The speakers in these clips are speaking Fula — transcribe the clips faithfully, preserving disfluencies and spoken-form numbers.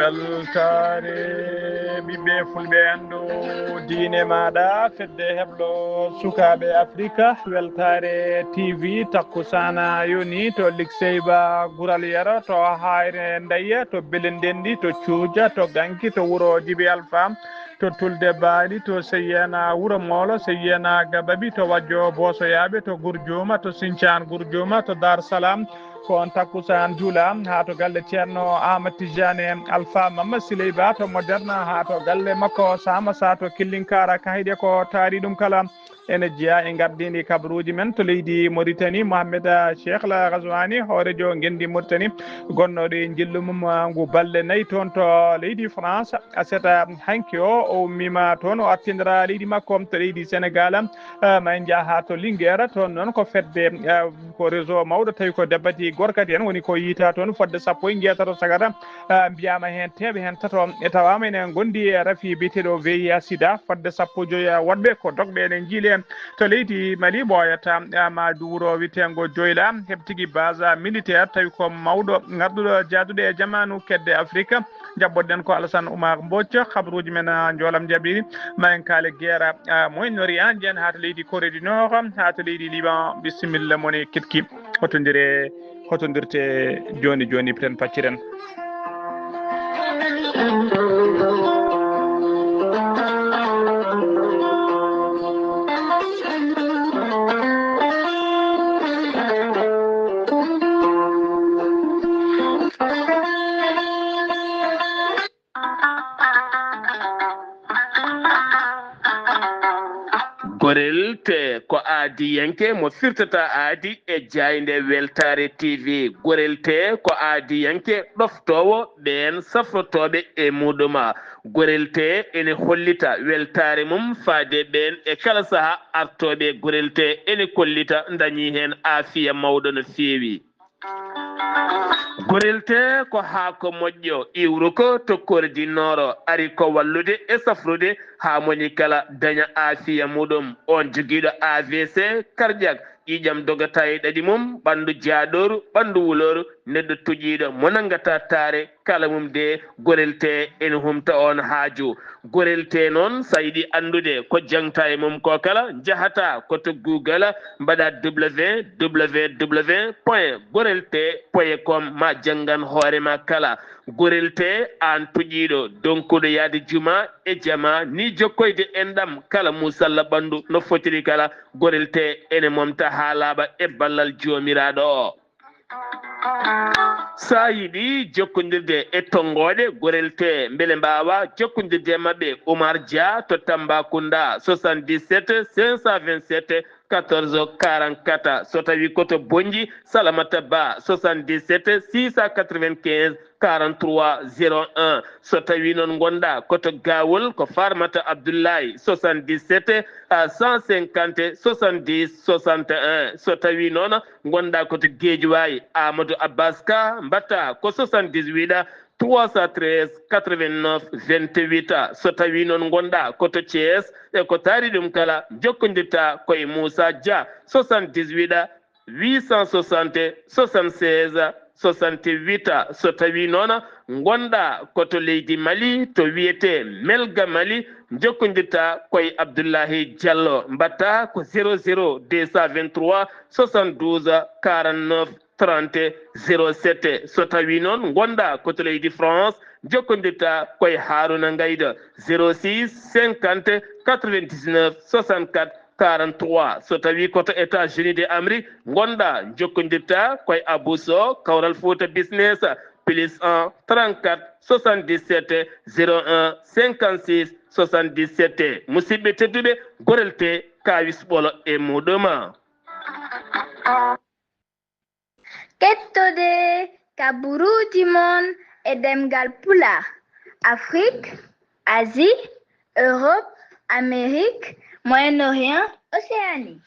Weltaare ɓiɓɓe fulɓe, anndu diine maaɗa, fedde heblo sukaaɓe Afrika, weltaare T V, takkusaana yoni to Likseyba Gural Yero, to Hayre Ndeye, to Belendendi, to Cuuja, to Ganki, to wuro Jibi Alfa, to Tulde Baali, to Seyena Wuro Moolo, Seyena Gababi, to Wajjo Boosoyaaɓe, to Gurjuuma, to Sincaan Gurjuuma, to Dar Salaam, ko on takkusaan juula haa to galle Ceerno Ahmad Tijane Alfa Mamma Siley Ba to Moderna, haa to galle makko Sama Sa to Killinkaara. Kayɗe ko taari ɗum kala ene jeyaa e ngardiindi kabaruuji men to leydi Mauritanie. Mohamed Cheikh La Ghazouani, hooreejo ngenndi Mauritanie, gonnooɗo e njillu mum ngu balɗe nayi toon to leydi France. Aset hanki o, o ummiima toon, o artindira leydi makko to leydi Sénégal. Eh, ma en njah haa to Linguère, toon noon ko fedde, eh, ko réseau mawɗo, tawi ko debati gorkati en woni ko yiytaa toon, fodde sappo e njeetato sagata. Eh, mbiyaama heen teeɓe heen tato e tawaama ene ngondi e rafi biyeteeɗo V I H sida, fodde sappo e joy woɗɓe ko dogɓe ene njiili en to leydi Mali, ɓooyata, eh, ma wuro wiyeteengo Joyla, heɓtigi base militaire, tawi ko mawɗo ngarduɗo jaaduɗo e jamaanu kedde Afrika. Jaɓɓoɗen ko Alassane Oumar Mbodj, kabaruuji men, ah, njoolam jaɓiri. Ma en kaale Guerre, ah, Moyen-Orient, njehen haa to leydi Corée du Nord, haa to leydi Liban. Bisimilla mon e ketki. Hotondire, hotondirte jooni jooni, pren pacciren. Gorel Tee ko aadiyanke mo firtata aadi e jaaynde Weltaare T V. Gorel Tee ko aadiyanke ɗoftoowo ɓeen safrotooɓe e muuɗum. Gorel Tee ene hollita weltaare mum faade ɓeen e kala sahaa artooɓe. Gorel Tee ene kollita ndañi heen aafiya mawɗo no feewi. Gorel Tee ko haako moƴƴo, iwruko to Corée du Nord, ari ko wallude e safrude haa moni kala daña aafiya muuɗum. Oon jogiiɗo A V C cardiaque, ƴiiƴam dogata e ɗaɗi mum, ɓanndu jaaɗooru, ɓanndu wulooru, neɗɗo tuƴiiɗo mo nanngataa taare, kala mum de, Gorel Tee ene humta oon haaju. Gorel Tee noon, so a yiɗi anndude ko jaŋta e mum ko kala, njahata ko to Google, mbaɗa W W W point gorel tee point com, ma janngan hoore ma kala. Gorel Tee, aan tuƴiiɗo, donkuɗo yahde juma e jama, ni jokkoyde enɗam kala musalla ɓanndu no fotiri kala, Gorel Tee ene momta haa laaɓa e ballal Joomiraaɗo o. So a yiɗi jokkondirde e tonngooɗe Gorel Tee, mbele mbaawa jokkondirde e maɓɓe, Oumar Dia to Tambacounda, soixante-dix-sept cinq cent vingt-sept quatorze quarante-quatre. So tawii ko to Bonnji, Salamata Ba, soixante-dix-sept six cent quatre-vingt-quinze quarante-trois zéro un. So tawii noon ngonɗaa ko to Gawol, ko Farmata Abdoulaye, soixante-dix-sept cent cinquante soixante-dix soixante et un. So tawii noon ngonɗaa ko to Guédiawaye, Amadou Abbas Ka, mbaɗtaa ko soixante-dix-huit trois cent treize quatre-vingt-neuf vingt-huit. So tawii noon ngonɗaa ko to Thiès, e ko taari ɗum kala, njokkondirtaa ko e Moussa Dia, soixante-dix-huit huit cent soixante soixante-seize soixante-huit. So tawii noon ngonɗaa ko to leydi Mali, to wiyetee Melga Mali, njokkondirtaa ko e Abdoulahi Diallo, mbaɗtaa ko zéro zéro deux cent vingt-trois soixante-douze quarante-neuf trente zéro sept. So tawii noon ngonɗaa ko to leydi France, njokkondirtaa ko e Harouna Ngaïda, zéro six cinquante quatre-vingt-dix-neuf soixante-quatre quarante-trois. So tawii ko to États-Unis de Amérique ngonɗaa, njokkondirtaa ko e Abou Sow, Kawral Fouta Business, plus un trente-quatre soixante-dix-sept zéro un cinquante-six soixante-dix-sept. Musidɓe tedduɓe, Gorel Tee, kaawis ɓolo e muuɗum. Kettoɗe kabaruuji mon E ɗemngal Pulaar, Afrik, Asie, Europe, Amérique, Moyen-Orient, Océanie.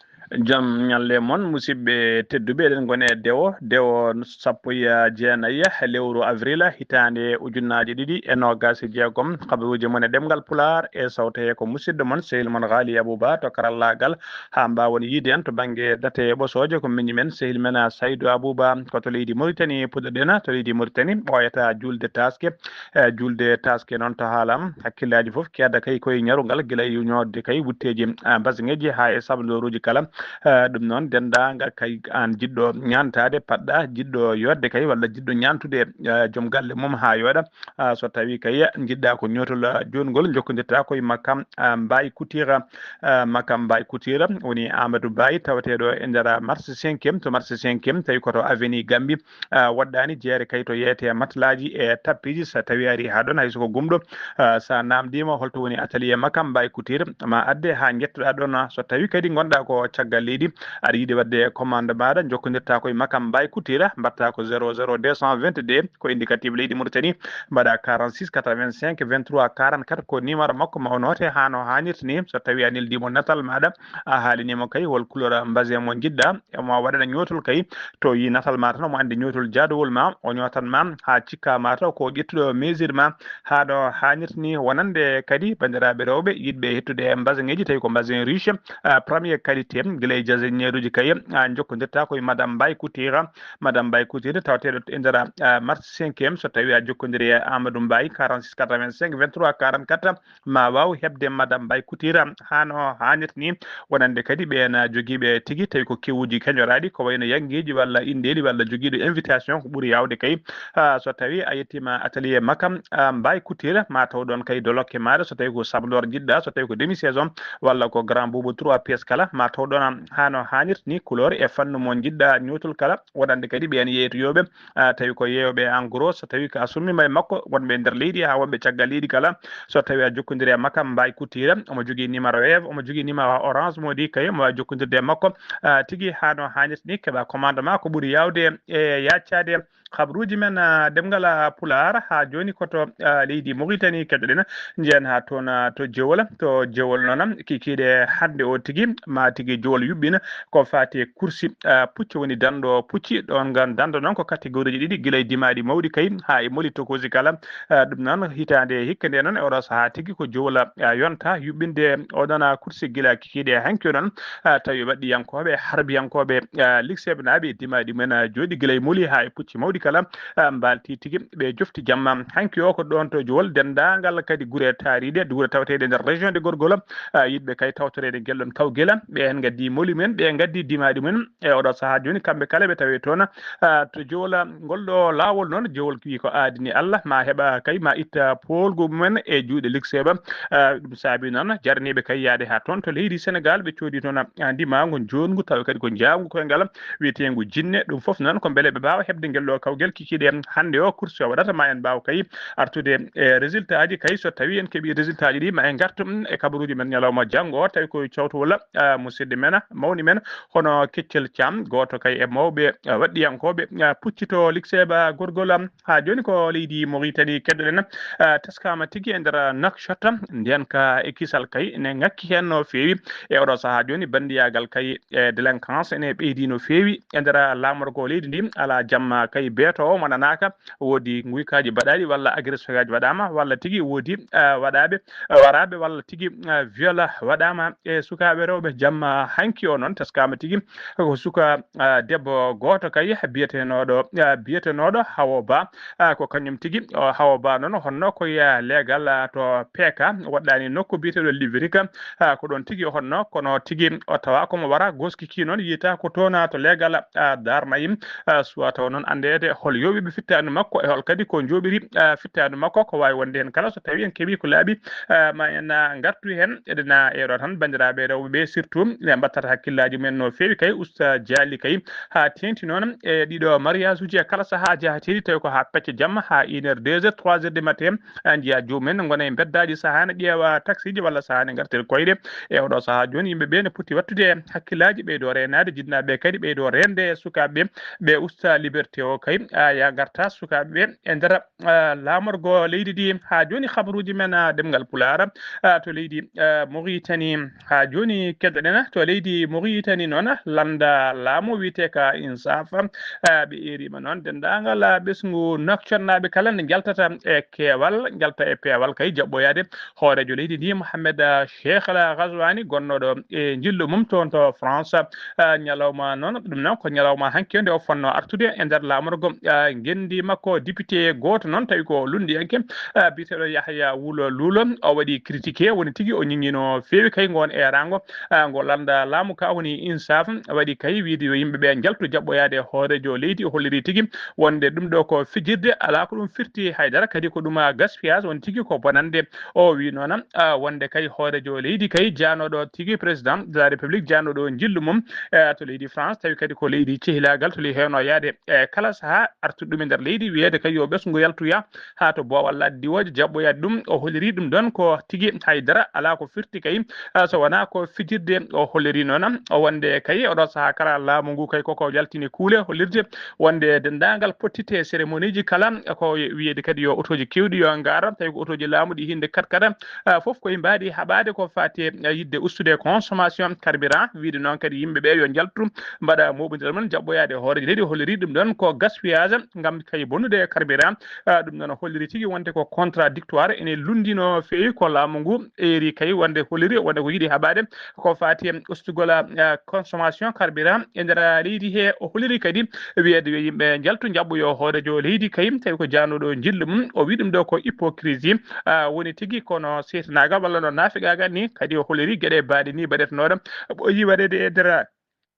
Jam ñalle mon, musidɓe tedduɓe, eɗen ngoni e dewo, dewo sappo e jeenayi lewru avril, hitaande ujunnaaje ɗiɗi e noogaas e jeegom. Kabaruuji mon e ɗemngal Pulaar e sawte ko musidɗo mon, sehil mon Haali Abuba to karallaagal. Haa mbaawon yiide en to bannge date e ɓosooje, ko miñi men, sehil men, a, Saydu Abuba, ko to leydi Moritani puɗɗoɗen. To leydi Moritani, ɓooyata juulde taaske, e, juulde taaske noon to haalam. Hakkillaaji fof keeda kay koye ñarungal, gila e ñoodde kay wutteeji, a, mbasaŋeeji haa e sablooruuji kala. E, ɗum noon, denndaangal kay aan jiɗɗo ñaantaade, paɗɗa, jiɗɗo yooɗde kay, walla jiɗɗo ñaantude, e, joom galle mum haa yooɗa. A, so tawii kay njiɗɗa ko ñootol, a, joɗngol, njokkondirta koye Makam, a, Mbaye Couture, a, Makam Mbaye Couture, woni Amadou Baye, tawateeɗo e nder marché cinquième, to marché cinquième, tawi ko to avenue Gambie, a, woɗɗaani jeere kay to yeete matlaaji e tappiiji. So tawii ari haa ɗoon, hay so ko gumɗo, a, so a naamndiima holto woni atelier Makam Mbaye Couture, ma adde haa njettoɗaa ɗoon. So tawii kadi ngonɗaa ko caggal leydi, aɗa yiɗi waɗde commande maaɗa, njokkondirta koye Makam Mbaye Couture, mbaɗta ko zéro zéro deux cent vingt-deux, ko indicatif leydi Mauritanie, mbaɗa quarante-six quatre-vingt-cinq vingt-trois quarante-quatre, ko numéro makko mawnoote haa no haanirta ni. So tawii a neldiima natal maaɗa, a haaliniima kay hol couleur mbasin mo njiɗɗa, omo waɗana ñootol kay, to yii natal ma tan, omo anndi ñootol jaadowol ma, o ñootan ma haa cikka ma taw ko ƴettuɗo mesure ma haa no haanirta ni. Wonande kadi banndiraaɓe rewɓe yiɗɓe hettude mbasaŋeeji, tawi ko mbasin ruche, a, première qualité, gila e designeruuji kay, a, njokkondirta koye Madame Mbaye Couture, Madame Mbaye Couture, tawateeɗo e nder, a, marché cinquième. So tawii a jokkondiri e Amadou Mbaye, quarante-six quatre-vingt-cinq vingt-trois quarante-quatre, ma waaw heɓde Madame Mbaye Couture haa no haanirta ni. Wonande kadi ɓeen jogiiɓe tigi, tawi ko kewuuji keñoraaɗi, ko wayno yanngeeji walla inndeeli walla jogiiɗo invitation, ko ɓuri yaawde kay. A, so tawii a yettiima atelier Makam, a, Mbaye Couture, ma taw ɗoon kay dolokke maaɗa, so tawii ko sabloor njiɗɗa, so tawii ko demi saison walla ko grand boubou trois pièces kala, ma taw ɗoon haa no haanirta ni, couleur e fannu mo njiɗɗa ñootol kala. Wonande kadi ɓeen yeeytoyooɓe, a, tawi ko yeeyooɓe en gros, so tawii ko a summiima e makko, wonɓe e nder leydi haa wonɓe caggal leydi kala. So tawii a jokkondiri e Makam Mbaye Couture, omo jogii numéro Wave, omo jogii numéro Orange Money kay, omo waawi jokkondirde e makko, a, tigi haa no haanirta ni, keɓa commande ma ko ɓuri yaawde e yaaccaade. Kabaruuji men, a, ɗemngal, a, Pulaar haa jooni ko to, a, leydi Mauritanie keɗoɗen. Njeyen haa toon, a, to Jewol. To Jewol noon, kikiiɗe hannde o tigi, ma tigi Jewol yuɓɓina ko faati e kursi, a, pucci, woni danɗo pucci. Ɗoon ngan danɗo noon ko catégorie ji ɗiɗi, gila e dimaaɗi mawɗi kay haa e moli tokosi kala. A, ɗum noon hitaande hikka nde noon e oɗo sahaa tigi ko Jewol, a, yonta yuɓɓinde oɗon, a, kursi gila kikiiɗe hanki o noon, a, tawi waɗɗiyankooɓe, harbiyankooɓe, a, likseeɓe naaɓe e dimaaɗi men, a, jooɗi gila e moli haa e pucci mawɗi kala, a, mbaalti tigi ɓe jofti jamma. Hanki o ko ɗoon to Jowol denndaangal kadi gure taariiɗe, gure tawateeɗe nder région de Gorgol, a, yiɗɓe kay tawtoreede ngel ɗoon kawgel, ɓe heen ngaddi moli men, ɓe ngaddi dimaaɗi men. E oɗo sahaa jooni kamɓe kala ɓe tawee toon, a, to Jowol, a, ngol ɗo laawol noon, Jowol wiyi ko aadini Allah, ma heɓa kay ma itta poolgu mumen e juuɗe likseeɓe. A, ɗum saabi noon jaraniiɓe kay yaade haa toon to leydi Senegaal, ɓe coodi toon, a, ndimaangu njoɗngu, tawa kadi ko njaangu koyngal wiyeteengu jinne. Ɗum fof noon ko mbele ɓe mbaawa heɓde ngel ɗo kawgel kikiiɗe hannde o, kursi o waɗata, ma en mbaaw kay artude e résultat ji kay. So tawii en keɓii résultat ji ɗi, ma en ngartu, mm, e kabaruuji men ñalawma janngo o, tawi ko cawtowol, a, musidɗo men, mawni men, hono Keccel Caam, gooto kay e mawɓe, a, waɗɗiyankooɓe, a, puccito likseeɓe gorgol am. Haa jooni ko leydi Mauritanie keɗoɗen, a, teskaama tigi e nder Nouakchott, ndeen ka e kisal kay ene ŋakki heen no feewi. E oɗo sahaa jooni, banndiyaagal kay e délinquance ene ɓeydi no feewi e nder laamorgo leydi ndi. Alaa jamma kay beetoowo mo nanaaka. Woodi nguykaaji mbaɗaaɗi walla agression ngaaji waɗaama, walla tigi woodi, a, waɗaaɓe, a, waraaɓe, walla tigi, a, viol waɗaama e sukaaɓe rewɓe. Jamma hanki o noon teskaama tigi ko suka, a, debbo gooto kay biyetenooɗo, a, biyetenooɗo Hawo Ba. A, ko kañum tigi, o, Hawo Ba noon honno ko ya leegal, a, to P K, woɗɗaani nokku biyeteeɗo Librika. A, ko ɗoon tigi o honno, kono tigi o tawa ko mo wara goski ki noon yiyata ko toon, a, to leegal, a, Darmayim. A, suwa taw noon anndeede hol yooɓiiɓe fittaandu makko e hol kadi ko njooɓiri, a, fittaandu makko. Ko waawi wonde heen kala, so tawii en keɓii ko laaɓi, a, ma en, a, ngartu heen. Eɗen, a, eero tan banndiraaɓe rewɓe ɓe surtout, ɓe mbattata hakkillaaji mumen no feewi kay, usta jaali kay haa teeŋti noon e ɗiɗo mariage uji e kala sahaa jahateeɗi, tawi ko haa pecce jamma, haa une heure, deux heures, trois heures du matin, a, njiya joomum en ngona e mbeddaaji sahaa ne ƴeewa taxi ji walla sahaa ne ngartira koyɗe. E oɗo sahaa jooni yimɓe ɓe ne poti waɗtude hakkillaaji, ɓeydo reenaade, jinnaaɓe kadi ɓeydo reende sukaaɓe ɓe, ɓe usta liberté o kay. ah, ya ngarta sukaaɓe ɓe e nder, ah, laamorgo leydi ndi. Haa jooni, habaruuji men, ah, ɗemngal Pulaar, ah, to leydi, ah, Mauritanie. Haa jooni, keɗoɗen to leydi Mauritanie noon, lannda laamu wiyetee ka Insaf, ah, ɓe eeriima noon denndaangal, ah, ɓesngu Nouakchott-naaɓe kala nde njaltata e keewal, njalta e peewal kay jaɓɓoyaade hooreejo leydi ndi, Mohamed, ah, Cheikh Al Ghazouani, gonnooɗo e njillu mum toon to France. Ah, ñalawma noon, ɗum noon ko ñalawma hanki o nde o fotnoo artude e nder laamorgo, ah, ngenndi makko. Député gooto noon, tawi ko lunndiyanke, ah, biyeteeɗo Yahya Wul Loul, o waɗi critiqué, woni tigi o ñiŋi no feewi kay ngoon eeraango, ah, ngo lannda laamu ka woni Insaf, waɗi kay wiyde yo yimɓe ɓe njaltu jaɓɓoyaade hooreejo leydi. O holliri tigi wonde ɗum ɗo ko fijirde, alaa ko ɗum firti haydara, kadi ko ɗum, ah, gaspillage, woni tigi ko bonande. O wi noon, ah, wonde kay hooreejo leydi kay jaanooɗo tigi, président de la République, jaanooɗo njillu mum, eh, to leydi France, tawi kadi ko leydi cehilaagal, to ley heewno yaade, eh, kala sahaa artude ɗum e nder leydi, wiyeede kay yo ɓesngu yaltoya haa to boowal laaɗe diwooje, jaɓɓoyaade ɗum. O holliri ɗum ɗoon ko tigi haydara alaa ko firti kay, ah, so wonaa ko fijirde. O holliri noon o wonde kay oɗo sahaa kala laamu ngu kay koko yaltini kuule, hollirde wonde denndaangal pottitte cérémonieji kala ko wiyeede kadi yo otooji keewɗi yo ngar, tawi ko otooji laamu ɗi hinde kat kata, ah, fof koye mbaadi haɓaade ko faati e, ah, yiɗde ustude consommation carburant, wiide noon kadi yimɓe ɓe yo njaltu mbaɗa mooɓondiral mum jaɓɓoyaade hooreejo leydi. Holliri ɗum ɗoon ko gaspillage ngam kay bonnude carburant. Ah, ɗum noon holliri tigi wonde ko contradictoire, ene lundi no feewi ko laamu ngu eeri kay wonde holliri wonde ko yiɗi haɓaade ko faati e ustugol, ah, consommation carburant e nder leydi he. O holliri kadi wiyeede yo yimɓe njaltu njaɓɓoyo hooreejo leydi kay, tawi ko jaanooɗo njillu mum. O wi ɗum ɗo ko hypocrisie, ah, woni tigi kono seetanaagal walla no naafiqaagal ni. Kadi o holliri geɗe baaɗe ni mbaɗetenooɗe ɓooyi waɗeede e nder,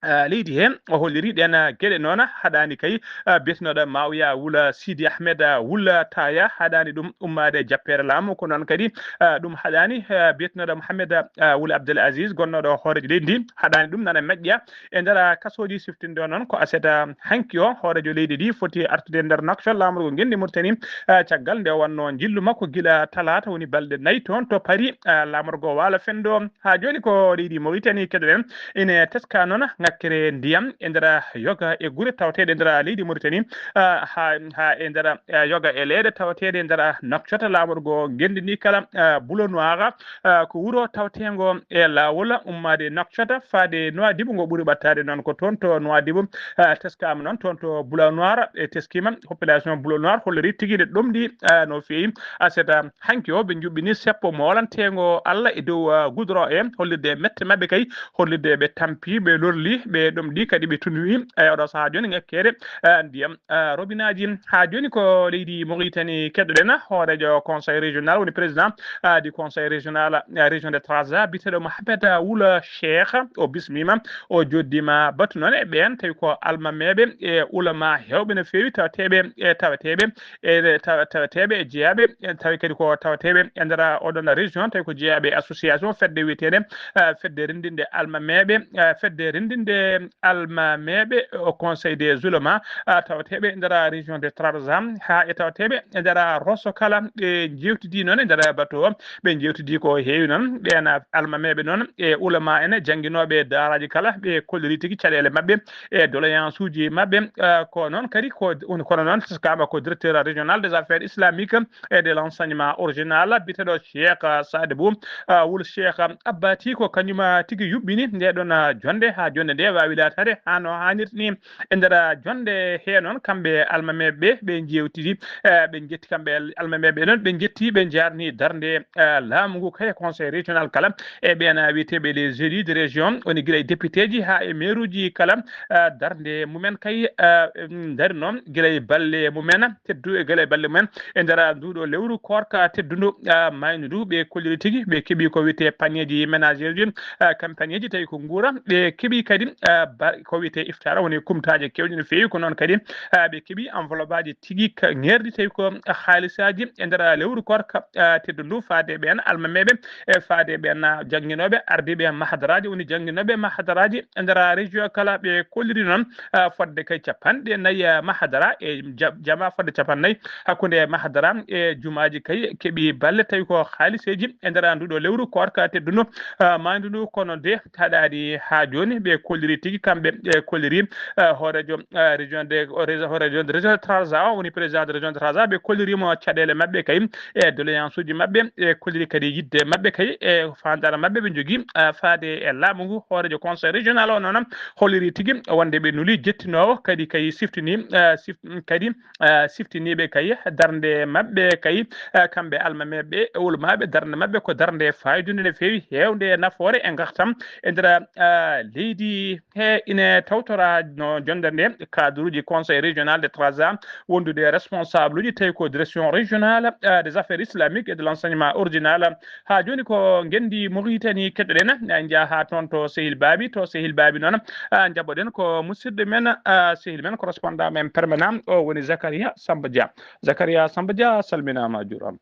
ah, leydi he. O holliri ɗeen, ah, geɗe noon haɗaani kay, ah, biyetenooɗo Mawiya Wul Sidi Ahmed, ah, Wul Taya, haɗaani ɗum ummaade e jappeere laamu. Ko noon kadi, ah, ɗum haɗaani, ah, biyetenooɗo Mohamed, ah, Wul Abdel Aziz, gonnooɗo hooreejo leydi ndi, haɗaani ɗum nana meƴƴa e nder, ah, kasooji. Siftinɗo noon ko aset, ah, hanki o, hooreejo leydi ndi foti artude e nder Nouakchott, laamorgo ngenndi Mauritanie, ah, caggal nde o wannoo njillu makko gila talaata, woni balɗe nayi toon to Paris, ah, laamorgo waalo fenndo. Haa jooni ko leydi Mauritanie keɗoɗen. Ine teska noon ŋakkere ndiyam e nder yoga e gure tawteeɗe e nder leydi Mauritanie, ah, haa, haa e nder, ah, yoga e leeɗe tawteeɗe e nder Nouakchott, laamorgo ngenndi ndi kala, ah, Boulot Noir, ah, ko wuro tawteengo e laawol ummaade Nouakchott faade Nouadhibou, ngo ɓuri ɓattaade noon ko toon to Nouadhibou, ah, teskaama noon toon to Boulot Noir, e teskiima population Boulot Noir holliri tigi ne ɗomɗi, ah, no feewi. Aset hanki o ɓe njuɓɓini seppo moolanteengo Allah e dow, ah, goudron he, hollirde mette maɓɓe kay, hollirde ɓe tampi, ɓe lorli, ɓe ɗomɗi kadi ɓe tunwi. E oɗo sahaa jooni ŋakkeere, ah, ndiyam, ah, robinaaji. Haa jooni ko leydi Mauritanie keɗoɗen, hooreejo conseil régional woni président, ah, du conseil régional, ah, région de Trarza, biyeteeɗo Mohamed Wul Cheikh, o bismiima, o joddiima batu noon e ɓeen tawi ko almameeɓe e ulama heewɓe no feewi tawateeɓe e tawateeɓe e tawa-, tawateeɓe e jeyaaɓe, e tawi kadi ko tawateeɓe e nder oɗon région, tawi ko jeyaaɓe e association fedde wiyeteende, eh, fedde renndinde almameeɓe, eh, fedde renndinde almameeɓe au conseil des oulémas, eh, tawateeɓe e nder région de Trarza, haa e tawateeɓe e nder Rosso kala, ɓe njeewtidi noon e nder bato o, ɓe njeewtidi ko heewi noon, ɓeen almameeɓe noon e ulama en jannginooɓe daaraaji kala, ɓe kolliri tigi caɗeele maɓɓe e doléance uji maɓɓe. Eh, ko noon kadi ko, kono noon, teskaama ko directeur régional des affaires islamiques et de l'enseignement original, biyeteeɗo Cheikh Sadibou, eh, wul Cheikh Abbati, ko kañum, eh, tigi yuɓɓini nde ɗon, eh, jonnde, haa jonnde nde waawi laataade haa no haanirta ni. E nder, eh, jonnde he noon, kamɓe almameeɓe ɓe, ɓe njeewtidi, eh, ɓe njetti kamɓe al-, almameeɓe noon, ɓe njetti, ɓe njaarni darnde, eh, laamu ngu kay e conseil régional kala, e ɓeen, eh, wiyeteeɓe les élus de région, woni gila e député ji haa e maire uji kala, eh, darnde mumen kay, eh, em, dari noon gila e balle mumen, teddu e gila e balle mumen e nder nduɗo lewru koorka teddundu, eh, maaynu ndu. Ɓe kolliri tigi, ɓe keɓi ko wiyetee panier ji ménagère ji, eh, kam panier ji tawi ko nguura. Ɓe keɓi kadi, eh, ba-, ko wiyetee iftaara, woni kumtaaje keewɗe no feewi. Ko noon kadi, eh, ɓe keɓi enveloppe aji tigi ka-, ŋeerɗi tawi ko haalisaaji e nder lewru koorka, eh, teddundu faade ɓeen almameeɓe, e faade ɓeen, ah, jannginooɓe ardiiɓe mahadaraaji, woni jannginooɓe mahadaraaji e nder région kala. Ɓe kolliri noon, ah, fodde kay capanɗe nayi, ah, mahadara e ja-, jama fodde capanɗe nayi hakkunde mahadara e jumaaji kay keɓi balle tawi ko haaliseeji e nder nduɗo lewru koorka teddundu, ah, maaydu ndu. Kono de haɗaani haa jooni ɓe kolliri tigi kamɓe, e kolliri, eh, hooreejo, eh, région de, hooreejo de région de Trarza, o woni président de région de Trarza, ɓe kollirimo caɗeele maɓɓe kay, e doléance uji maɓɓe, e kolliri kadi yidde maɓɓe kay, e faandaare maɓɓe ɓe njogii, eh, faade e laamu ngu. Hooreejo conseil régional o noon holliri tigi wonde ɓe nuli jettinoowo kadi kay siftini, eh, sif-, kadi, eh, siftiniiɓe kay darnde maɓɓe kay, eh, kamɓe almameeɓe e ulamaaɓe, darnde maɓɓe ko darnde faayidude no feewi, heewde e nafoore e ngartam e nder, eh, leydi. He ine tawtora no jonnde nde cadre uji conseil régional de Trarza wondude e responsable uji tawi ko direction régionale, eh, des affaires islamiques et de l'enseignement ordinal. Haa jooni ko ngenndi Mauritanie keɗoɗen, en njaha haa toon to Sehil Baabi. To Sehil Baabi noon, ah, njaɓoɗen ko musidɗo men, ah, sehil men correspondant men permanent, o woni Zakaria Samba Dia. Zakaria Samba Dia, a salminaama, a juuraama.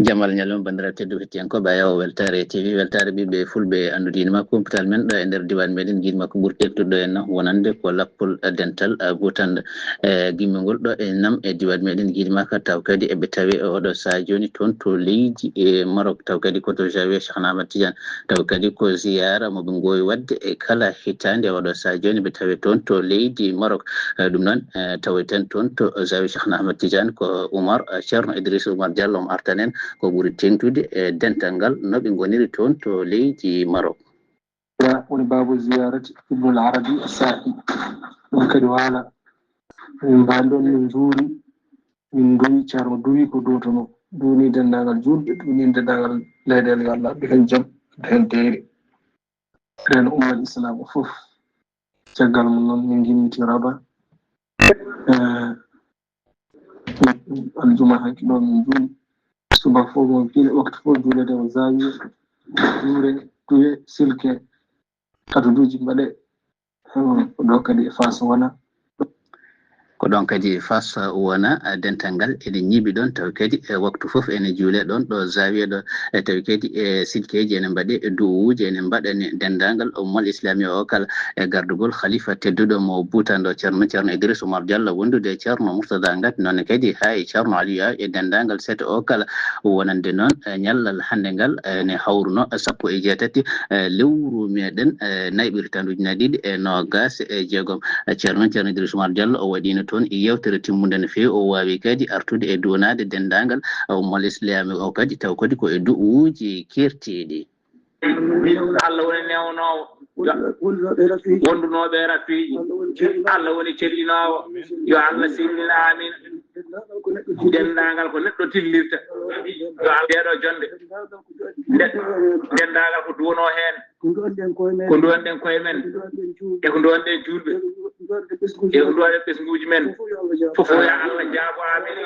Jamal ñalawma, banndiraaɓe tedduɓe heɗtiyankooɓe Ayaawo Weltaare T V, weltaare ɓiɓɓe fulɓe, anndude ine makko kumpital men ɗo e nder diiwaan meɗen, jiiɗi makko ɓuri tedduɗo en wonande ko lappol dental, ah, Buutanda. E gimmingol ɗo e nam e diiwaan meɗen, jiiɗi makko taw kadi eɓe tawi e oɗo sahaa jooni toon to leydi e Maroc, taw kadi ko to Zawiya Cheikh Ahmad Tidiane, taw kadi ko ziyaara mo ɓe ngoowi waɗde e kala hitaande. Oɗo sahaa jooni ɓe tawi toon to leydi Maroc. Eh, ɗum noon, eh, tawaten toon to Zawiya Cheikh Ahmad Tidiane ko Oumar, eh, Ceerno Idrissa Oumar Diallo mo artan en ko ɓuri teeŋtude e dental ngal no ɓe ngoniri toon to leydi Maroc. Woni baabu ziyarati Ibnul Arabi Saa'i. Ɗum kadi waala. Min mbaali ɗoon, min njuuri, min nduwi, Ceerno duwi ko duwtono, duwni denndaangal juulɓe, duwni denndaangal leyɗeele, yo Allah addu heen jam, addu heen deeyre. Ren ummat Islam o fof. Caggal mum noon, min ngimmiti Raba. Eh, aljuma hanki ɗo min juuli. Subaka fof mo juuli, waktu fof juulede o Zawiya. Juure, duwe, silke, katuduuji mbaɗe. Hmm, ko ɗo kadi e Faas wona. Ko ɗoon kadi e Faas wona, eh, dental ngal ene ñiiɓi ɗoon, tawi kadi e waktu fof ene juule ɗoon ɗo Zawiya ɗo, e tawi kadi e silkeeji ene mbaɗe, e du'uwuuji ene mbaɗane denndaangal ummal islami o kala, e gardugol khalifa tedduɗo mo Buutanda o, Ceerno, Ceerno Idriss Oumar Diallo, wondude e Ceerno Mourtada Ngati, noon kadi haa e Ceerno Aliou Aw e denndaangal seeto o kala. Wonande noon, eh, ñallal hannde ngal, eh, ne hawruno sappo e jeetati, eh, lewru meɗen, eh, nayi ɓirtanduuji nayi ɗiɗi e noogaas e jeegom. Eh, Ceerno, Ceerno Idriss Oumar Diallo, o waɗiino toon yeewtere timmunde no feewi. O waawi kadi artude e duwanaade denndaangal, eh, ummal islami o kadi, taw kadi ko e du'uwuuji keertiiɗi. Allah woni newnoowo. Yo, wondunooɓe e rafiji. Allah woni cellinoowo. Yo Allah sellin, amin. Denndaangal ko neɗɗo tillirta. Yo Allah, ɗeeɗo jonde. Nde-, denndaangal ko duwanoo heen. Ko nduwanɗen koye men. E ko nduwanɗen juulɓe. E ko nduwanɗen ɓesnguuji men. Fof yo Allah jaabo, amin.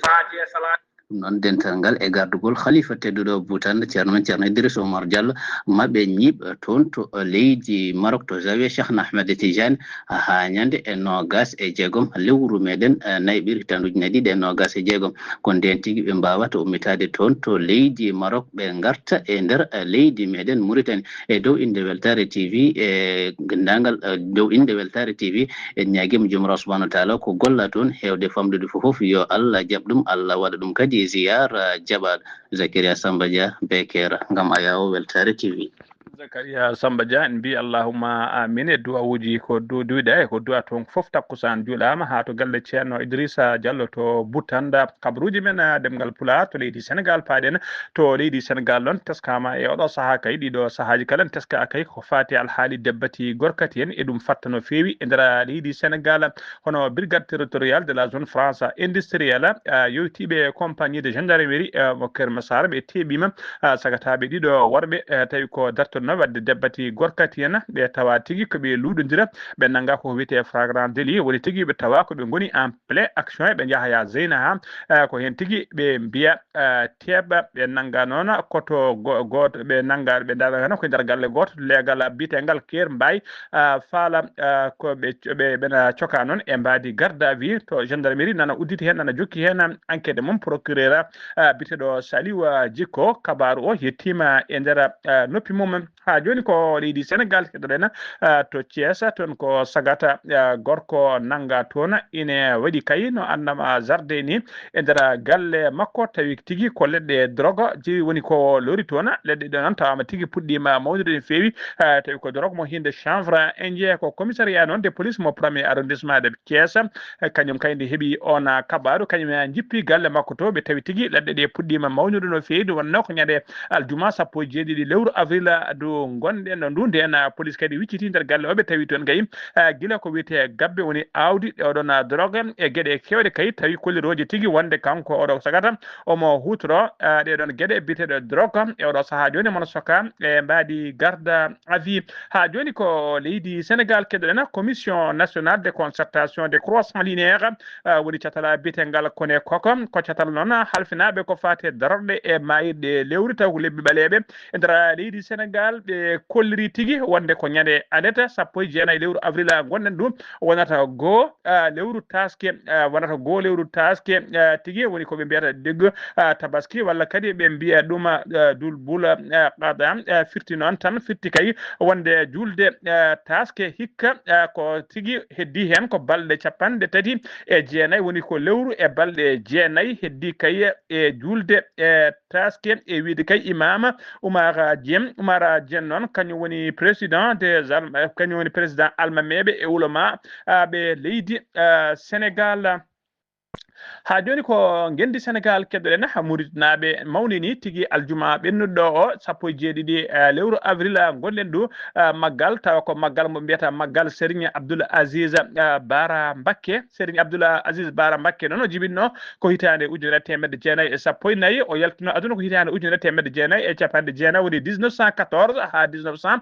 Faatiha, salaat. Ɗum noon, dental ngal e gardugol khalifa tedduɗo Buutanda, Ceerno men Ceerno Idriss Oumar Diallo, ma ɓe ñiiɓ toon to leydi Maroc, to Zawiya Cheikh Ahmed Tidiane, haa ñande e noogaas e jeegom lewru meɗen, eh, nayi ɓirtanduuji nayi ɗiɗi e noogaas e jeegom. Ko ndeen tigi ɓe mbaawata ummitaade toon to leydi Maroc, ɓe ngarta e nder, eh, leydi meɗen Mauritanie. E dow innde Weltaare T V, e denndaangal, eh, dow innde Weltaare T V, en ñaagiima Joomiraaɗo Subhaanahu wa Taala ko golla toon, heewde famɗude fof fof, yo Allah jaɓ ɗum, Allah waɗa ɗum kadi ziyaara jaɓaaɗo. Zakaria Samba Dia, Bekeera, ngam Ayaawo Weltaare T V. Zakaria Samba Dia, en mbi allahumma amin e du'awuuji ko du-, duwiɗa e ko du'a toon fof. Takkusaan juulaama haa to galle Ceerno Idrissa Diallo to Buutanda. Kabaruuji men, ah, ɗemngal Pulaar to leydi Senegaal paaɗen. To leydi Senegaal noon teskaama e oɗo sahaa kay, ɗiɗo sahaaji kala ne teskaa kay ko faati alhaali debbati gorkati en, e ɗum fatta no feewi e nder leydi Senegaal. Hono Brigade Territoriale de la Zone Franche Industrielle, ah, yowtii ɓe compagnie de gendarmerie, ah, mo Keur Massar, ɓe teeɓiima, ah, sagataaɓe ɗiɗo worɓe, eh, tawi ko dartotnoo waɗde debbati gorkati en, ɓe tawa tigi ko ɓe luuɗondira, ɓe nannga ko wiyetee flagrant délit, woni tigi ɓe tawa ko ɓe ngoni en plein action, ɓe njaha ya zeyna ha, eh, ko heen tigi ɓe mbiya, eh, teeɓa, ɓe nannga noon koto go-, gooto, ɓe nannga, ɓe ndarana ko nder galle gooto, leegal biyeteengal Keur Mbaye, ah, faala, ah, ko ɓe, ɓe, ɓena coka noon e mbaadi garde à vue to gendarmerie, nana udditi heen, nana jokki heen enquête mum. Procureur, ah, biyeteeɗo Saliou, ah, Djicko, kabaaru o yettiima e nder, ah, noppi mum. Haa jooni ko leydi Senegal keɗoɗen, ah, to Thiès, toon ko sagata, ah, gorko nannga toon, ine waɗi kay no annama jardin ni e nder galle makko, tawi tigi ko leɗɗe drogue ji woni ko lori toon. Leɗɗe ɗe noon tawama tigi puɗɗima mawnude no feewi, ah, tawi ko drogue mo hinde chanvre indien. Ko commissariat noon de police mo premier arrondissement de Thiès, eh, kañum kay nde heɓi on, ah, kabaru, kañum en jippi galle makko to, ɓe tawi tigi leɗɗe ɗe puɗɗima mawnude no feewi. Ɗum wonno ko ñande aljuma sappo e jeeɗiɗi lewru avril, ah, ndu gonɗen ndu. Nden, ah, police kadi wicciti nder galle o, ɓe tawi toon kay, ah, gila ko wiyete gabbe woni awdi ɗe oɗon, ah, drogue e geɗe kewɗe kay, tawi kollirooje tigi wonde kanko oɗo sagata omo hutoro, ah, ɗe ɗon geɗe biyeteɗe drogue e oɗo saha jooni mono soka e mbaadi garde à vue. Haa jooni ko leydi Senegal keɗoɗen, commission nationale de concertation de croissant linéaire, ah, woni catal biyetengal kone koko. Ko catal noon halfinaaɓe ko faati e darorɗe e maayirɗe lewru, taw ko lebbi ɓaleeɓe e nder leydi Senegal. Ɓe kolliri tigi wonde ko ñande alet sappo e jeenayi lewru avril ngonɗen ɗum, wonata goo, ah, lewru taske, ah, wonata goo lewru taske, ah, tigi woni ko ɓe mbiyata deggu, ah, tabaski, walla kadi ɓe mbiya ɗum, ah, dulbul, ah, qada, ah, firti noon tan, firti kay wonde julde, ah, taske hikka, ah, ko tigi heddi heen ko balɗe capanɗe tati e jeenayi, woni ko lewru e balɗe jeenayi heddi kay e julde, e taske, e wiyde kay imama Umara Dieng. Umara Dieng noon, kañum woni président des Alma-, kañum woni président almameeɓe e ulama, ah, ɓe leydi, ah, Senegal. Haa jooni ko ngenndi Senegal keɗoɗen, muritnaaɓe mawnini tigi aljuma ɓennuɗo o, sappo e jeeɗiɗi, eh, lewru avril, ah, ngonɗen ɗo, ah, maggal, tawa ko maggal mo mbiyata maggal Serigne Abdoul Aziz, ah, Bara Mbakke. Serigne Abdoul Aziz Bara Mbakke noon o jibinno ko hitaande ujunere teemedde jeenayi e sappo e nayi, o yaltino aduna ko hitaande ujunere teemedde jeenayi e capanɗe jeenayi, woni dix-neuf cent quatorze haa dix-neuf cent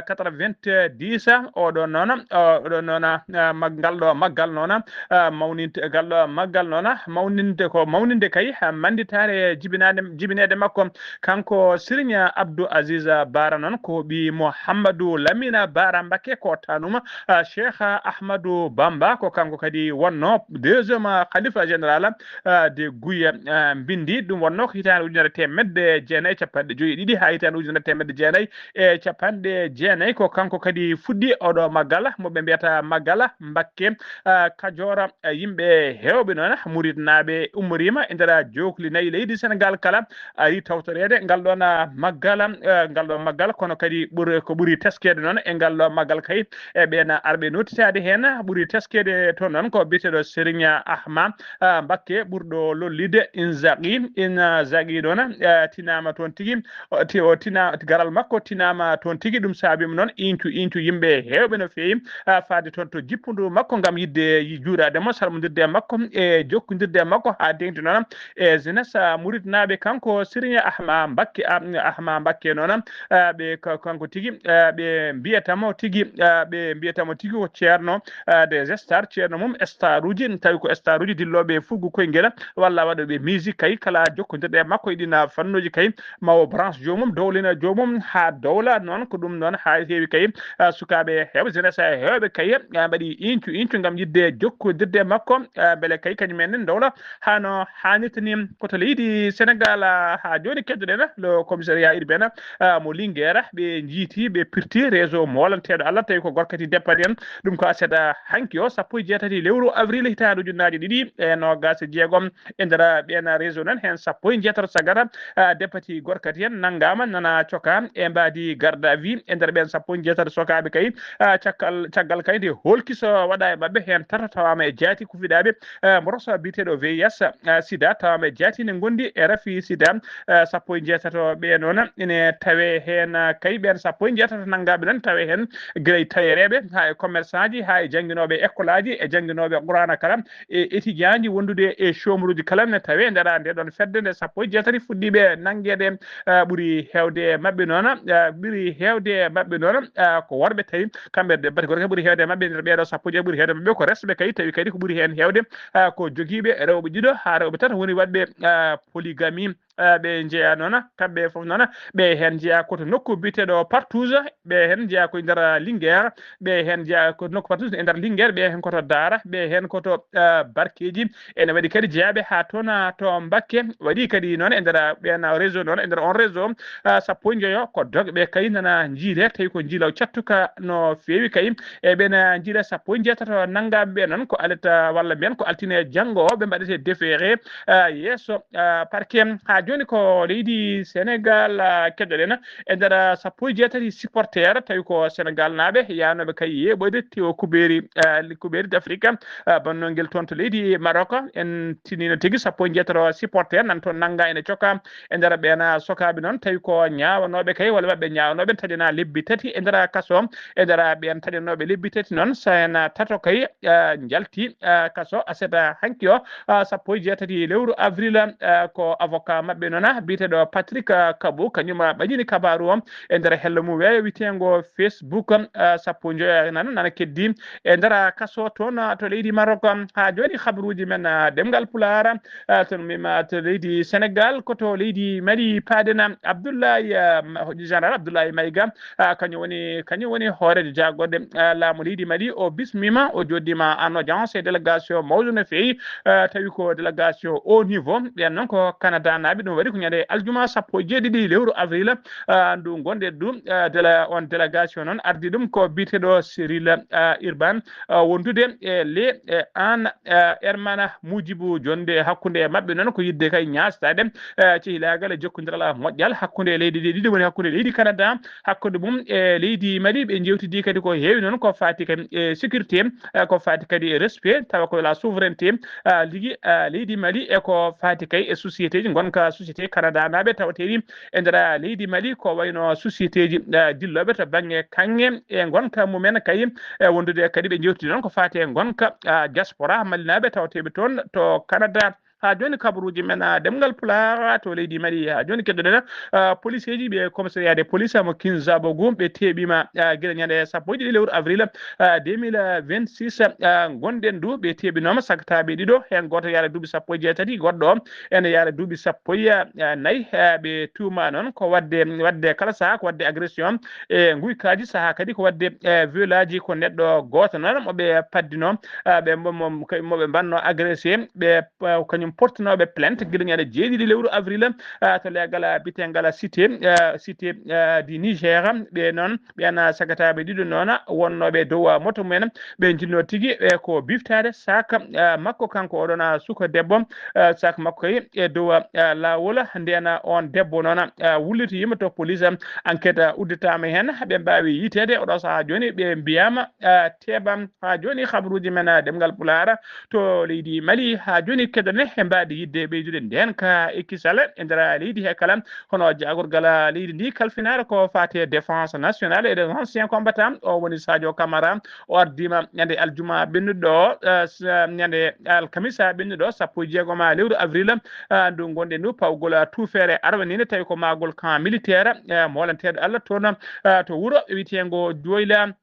quatre-vingt-dix. Oɗo noon, oɗo noon, ah, mag-, ngal ɗo maggal noon, ah, mawninte, ngal ɗo maggal noon, mawninde ko mawninde kay, ah, mannditaare jibinaade, jibineede makko. Kanko Serigne Abdou Aziz Bara noon ko ɓii Mouhamadou Lamine Bara Mbacké ko tanuma, ah, Cheikh Ahmadou Bamba, ko kanko kadi wonno deuxième khalifa général, ah, de Gouye, ah, Mbindi. Ɗum wonno ko hitaande ujunere teemedde jeenayi e capanɗe joyi e ɗiɗi haa hitaande ujunere teemedde jeenayi e capanɗe jeenayi. Ko kanko kadi fuɗɗi oɗo maggal mo ɓe mbiyata maggal Mbakke, ah, Kajoora. Ah, yimɓe heewɓe noon, muritnaaɓe, ummoriima e nder jookli nayi leydi Senegal kala, ari tawtoreede ngal ɗoon, ah, maggal, ah, ngal ɗoon maggal. Kono kadi ɓuri, ko ɓuri teskeede noon e ngal ɗoon maggal kay, e ɓeen arɓe nootitaade heen, ɓuri teskeede toon noon ko biyeteeɗo Serigne Ahma, ah, Mbakke ɓurɗo lollireede Inzaghi. Inzaghi ɗoon, ah, tinaama toon tigi, o ti-, o tina-, garal makko tinaama toon tigi. Ɗum saabiima noon iiñcu, iiñcu yimɓe heewɓe no feewi, ah, faade toon to jippundu makko ngam yiɗde yi-, juuraade mo, salmondirde e makko e jokkondirde e makko haa teeŋti noon e jeunesse, ah, muritnaaɓe. Kanko Serigne Ahma Mbakke, ah, Ahma Mbakke noon, ah, ɓe ka-, kanko tigi, ah, ɓe mbiyata mo tigi, ah, ɓe mbiyata mo tigi ko ceerno, ah, des stars, ceerno mum star uji, tawi ko star uji dillooɓe e fuggu koyngel walla waɗooɓe musique kay, kala jokkondirɗe e makko e ɗiin fannuuji kay, ma o branche joomum, dowlina joomum haa dowla. Noon ko ɗum noon haa heewi kay, ah, sukaaɓe heewɓe, jeunesse heewɓe kay, ah, mbaɗi iiñcu, iiñcu ngam yiɗde jokkondirde e makko, ah, mbele kay kañum en ne dowla haa no haanirta ni. Ko to leydi Senegal, ah, haa jooni keddoɗen le commissariat urbain, ah, mo Linguère, ɓe njiiti, ɓe pirti réseau moolanteeɗo Allah, tawi ko gorkati deppati en. Ɗum ko aset, ah, hanki o, sappo e jeetati lewru avril hitaande ujunnaaje ɗiɗi e noogaas e jeegom. E nder ɓeen réseau noon, heen sappo e jeetato sagata, ah, deppati gorkati en nanngaama, nana coka e mbaadi garde à vue. E nder ɓeen sappo e jeetato sokaaɓe kay, ah, caggal, caggal kay nde hoolkiso waɗa e maɓɓe, heen tato tawaama e jaati kufiɗaaɓe, ah, mboros biyeteeɗo V I H, ah, sida, tawaama e jaati ne ngondi e rafi sida, ah, sappo e jeetato ɓe noon ine tawe heen, ah, kay ɓeen sappo e jeetato nanngaaɓe noon tawe heen gila e tayereeɓe, haa e commerçant ji, haa e jannginooɓe école aji, e jannginooɓe Qur'aana kala, e étudiant ji wondude e chômeuruuji kala ne tawe nder nde ɗoon fedde nde sappo e jeetati fuɗɗiiɓe nanngeede, ah, ɓuri heewde e maɓɓe noon, ah, ɓuri heewde e maɓɓe noon, ah, ko worɓe tawi kamɓe deppati gorko ɓuri heewde e maɓɓe nder ɓeeɗo sappo e jeetati ɓuri heewde e maɓɓe ko resɓe kay tawi kadi ko ɓuri heen heewde, ah, ko jogiiɓe rewɓe ɗiɗo haa rewɓe tato woni waɗɓe, ah, polygamie. eh, ɓe njeyaa noon, kamɓe fof noon, ɓe heen njeyaa ko to nokku biyeteeɗo Partouze, ɓe heen njeyaa ko e nder Linguère, ɓe heen njeyaa ko to nokku Partouze e nder Linguère, ɓe heen ko to Daara, ɓe heen ko to, eh, Barkeeji. Ene waɗi kadi jeyaaɓe haa toon, ah, to Mbakke, waɗi kadi noon e nder, ah, ɓeen, ah, réseau noon, e nder on réseau, ah, sappo e njoyo ko dogɓe kay nana njiilee, tawi ko njiilaw cattuka no feewi kay. E ɓeen, ah, njiilee sappo e njeetato nanngaaɓe ɓe noon ko alet, ah, walla mbiyen ko altine janngo o ɓe mbaɗete defeere, ah, yeeso, ah, parquet. Haa jooni ko leydi Sénégal, ah, keɗoɗen e nder, ah, sappo e jeetati supporter, tawi ko Sénégal naaɓe yaanooɓe kay yeeɓoyde tewo kubeeri, ah, kubeeri d'Afrique, ah, bannongel toon to leydi Maroc. En tiniino tigi sappo e jeetato supporter nan toon nannga ene coka e nder ɓeen, ah, sokaaɓe noon, tawi ko ñaawanooɓe kay, walla maɓɓe ñaawanooɓe taƴana lebbi tati e nder kaso, e nder ɓeen taƴanooɓe lebbi tati noon, so en, ah, tato kay, ah, njalti, ah, kaso aset, ah, hanki o, ah, sappo e jeetati lewru avril, ah, ko avocat maɓɓe noon, ah, biyeteeɗo Patrick, ah, Kabou, kañum, ah, ɓañini kabaaru o e nder hello mum weeyo wiyeteengo Facebook, ah, sappo e njoyo nana, nana keddi e nder kaso toon, ah, to leydi Maroc. Haa jooni habaruuji men, ah, ɗemngal Pulaar, ah, toon mima to leydi Sénégal, ko to leydi Mali paaɗen, ah, Abdoulaye, ah, Ma-, général Abdoulaye Maïga, ah, kañum woni, kañum woni hooreejo jaagorɗe, ah, laamu leydi Mali. O bismiima, o jooɗiima en audience e délégation mawɗo no feewi, ah, tawi ko délégation haut niveau. Ɓeen noon ko Canada naaɓe, ɗum waɗi ko ñande aljuma sappo e jeeɗiɗi lewru avril, ah, ndu ngonɗen ɗum, ah, déla-, on délégation noon ardii ɗum ko biyeteeɗo Cyril, ah, Urban, ah, wondude e le, e an, ah, Hermana Mujibu, jonde hakkunde e maɓɓe noon ko yiɗde kay ñaastaade, ah, cehilaagal e jokkondiral moƴƴal hakkunde e leyɗe ɗe ɗiɗi, woni hakkunde leydi Canada, hakkunde mum e leydi Mali. Ɓe njeewtidi kadi ko heewi noon ko faati kay e sécurité, ah, ko faati kadi e respect, tawa ko la souveraineté, ah, ligi, ah, leydi Mali, e ko faati kay e société ji, ngonka société Canada naaɓe tawateeɗi e nder leydi Mali, ko wayno société ji, ah, dillooɓe to bannge kaŋŋe e ngonka mumen kay, e wondude kadi ɓe njeewtidi noon ko faati e ngonka, ah, diaspora malinaaɓe tawateeɓe toon to Canada. Haa jooni kabaruuji men, ah, ɗemngal Pulaar to leydi Mali. Haa jooni keɗoɗen, ah, policeeji ɓe commissariat de police mo Kinzabogu ɓe teeɓiima, ah, gila ñande sappo e ɗiɗi lewru avril, ah, deux mille vingt-six, ah, ngonɗen ndu. Ɓe teeɓinooma sagataaɓe ɗiɗo, heen gooto yaara duuɓi sappo e jeetati, goɗɗo o ene yaara duuɓi sappo e nayi. Ah, ɓe tuuma noon ko waɗde, waɗde kala sahaa ko waɗde agression e nguykaaji, sahaa kadi ko waɗde, eh, violaaji. Ko neɗɗo gooto noon mo ɓe paddinoo, ah, ɓe mo, mo, mo ɓe mbannoo agressé, ɓe, ah, kañum portinooɓe plainte gila ñande jeeɗiɗi lewru avril, ah, to leegal, ah, biyeteengal cité, ah, cité, ah, du Niger. Ɓe noon, ɓeen, ah, sagataaɓe ɗiɗo noon wonnooɓe dow, ah, moto mumen, ɓe njinnoo tigi, eh, ko biftaade sac, ah, makko kanko oɗon, ah, suka debbo, ah, sac makko kay e dow, ah, laawol. Ndeen, ah, on debbo noon, ah, wullitoyiima to police, ah, enquête, ah, udditaama heen, ɓe mbaawi yiiteede oɗo sahaa jooni, ɓe mbiyaama, ah, teeɓam. Haa jooni habaruuji men, ah, ɗemngal Pulaar to leydi Mali. Haa jooni keɗoɗen he mbaadi yiɗde ɓeydude ndeen ka e kisal e nder leydi he kala, hono jaagorgal leydi ndi kalfinaare ko faati e défense nationale et des anciens combattants, o woni Sadio Camara. O ardiima ñande aljuma ɓennuɗo, eh, s-, eh, ñande alkamisa ɓennuɗo, sappo e jeegom lewru avril, eh, ndu ngonɗen ndu, pawgol, eh, tuufeere arwaniinde, tawi ko maagol camp militaire, eh, moolanteeɗo Allah toon, eh, to wuro wiyeteengo Joyla.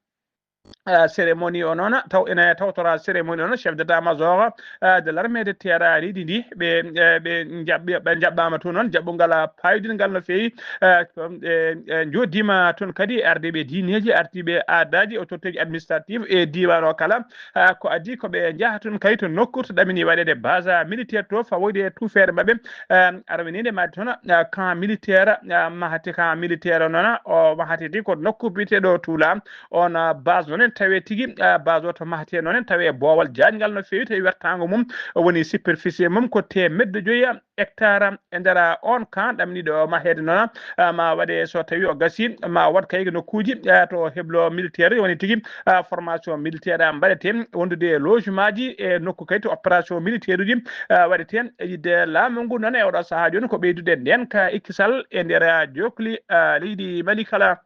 Eh, cérémonie o noon, taw ene tawtora cérémonie o noon, chef d'état-major, eh, de l'armée de terre leydi ndi, ɓe, eh, ɓe njaɓɓi-, ɓe njaɓɓaama toon noon, jaɓɓungal paayodingal no feewi, eh, toon, eh, eh, njooɗdiima toon kadi e ardiiɓe diineeji, ardiiɓe aadaaji, autoritéji administrative e diiwaan o kala. Ah, ko adii ko ɓe njaha toon kay to nokku to ɗamini waɗeede base militaire to, fawoyde e tuufeere maɓɓe, eh, arwaniinde maayde toon, ah, camp militaire, ah, mahate camp militaire o noon, o mahate tigi ko nokku biyeteeɗo Tula. On, ah, base noon en tawi tigi, ah, base o to mahate noon en tawi e boowal jaajngal no feewi, tawi wertaango mum woni superficie mum ko teemedde joyi hectare. E nder on camp ɗamniiɗo maheede noon, ah, ma waɗe so tawi o gasi, ma waɗ kay nokkuuji, ah, to heblo militaire woni tigi, ah, formation militaire mbaɗete, wondude e logement ji e nokku kay to opération militaire uji, ah, waɗete. E yidde laamu ngu noon e oɗo sahaa jooni ko ɓeydude ndeen ka ikkisal e nder, ah, jokli, ah, leydi Mali kala.